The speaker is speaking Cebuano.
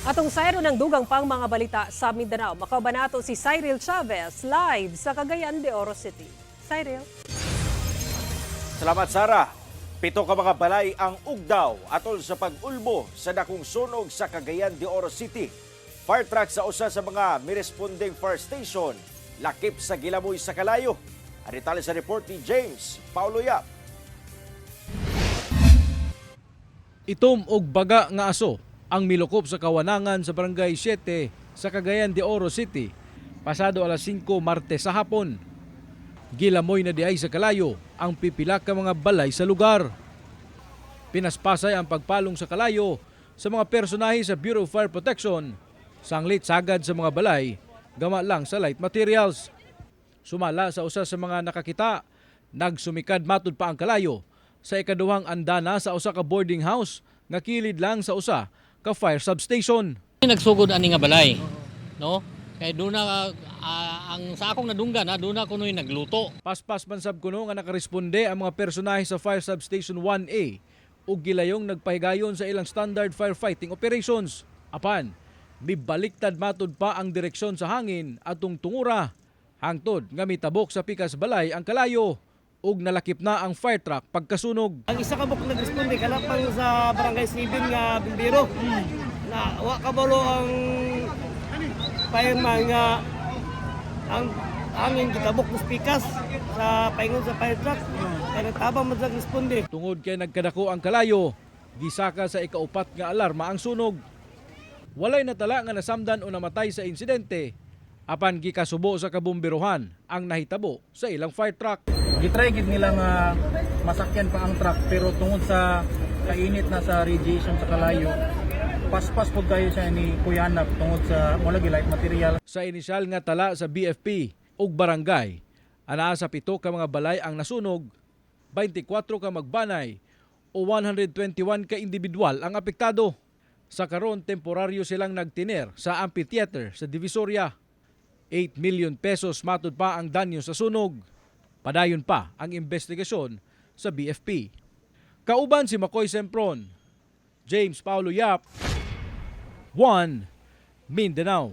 Atong sayro ng dugang pang mga balita sa Mindanao. Makauban nato si Cyril Chavez live sa Cagayan de Oro City. Cyril. Salamat, Sara. 7 ka mga balay ang ugdaw atol sa pag-ulbo sa dakong sunog sa Cagayan de Oro City. Fire truck sa usa sa mga mirespondeng fire station lakip sa gilamoy sa kalayo. Ang detalye sa report ni James Paulo Yap. Itom og baga nga aso ang milukop sa kawanangan sa Barangay 7 sa Cagayan de Oro City pasado alas 5 Martes sa hapon. Gilamoy na diay sa kalayo ang pipila ka mga balay sa lugar. Pinaspasay ang pagpalong sa kalayo sa mga personahe sa Bureau of Fire Protection. Sanglit sagad sa mga balay, gama lang sa light materials. Sumala sa usa sa mga nakakita, nagsumikad matud pa ang kalayo sa ikaduhang andana sa usa ka boarding house nga kilid lang sa usa ka fire substation. Nagsugod ani nga balay, no? Kay doon na ang sa akong nadunggan ha, doon na kuno'y nagluto. Paspas man sab kuno nga nakaresponde ang mga personahe sa Fire Substation 1A ug gilayong nagpahigayon sa ilang standard firefighting operations. Apan, mibaliktad matud pa ang direksyon sa hangin atong tungura. Hangtod nga mitabok sa pikas balay ang kalayo ug nalakip na ang fire truck pagkasunog. Ang isa ka buk nagresponde kalapang sa Barangay 7 nga bumbero. Na wa kabalo ang fireman nga ang angin gitabok og pikas sa paingon sa fire truck. Kaya nagtabang man sa responde. Tungod kay nagkadako ang kalayo, gisaka sa ikaupat nga alarma ang sunog. Walay natala nga nasamdan o namatay sa insidente, apan gikasubo sa kabumberohan ang nahitabo sa ilang fire truck. Gitry gid nila nga masakyan pa ang truck, pero tungod sa kainit na sa radiation sa kalayo, paspas pud kayo siya ni kuyanap tungod sa wala gi light material. Sa inisyal nga tala sa BFP ug barangay, anaa sa 7 ka mga balay ang nasunog, 24 ka magbanay o 121 ka individual ang apektado. Sa karon, temporaryo silang nagtiner sa amphitheater sa Divisoria. 8 million pesos matud pa ang danyo sa sunog. Padayon pa ang investigasyon sa BFP. Kauban si Makoy Sempron, James Paulo Yap, 1 Mindanao.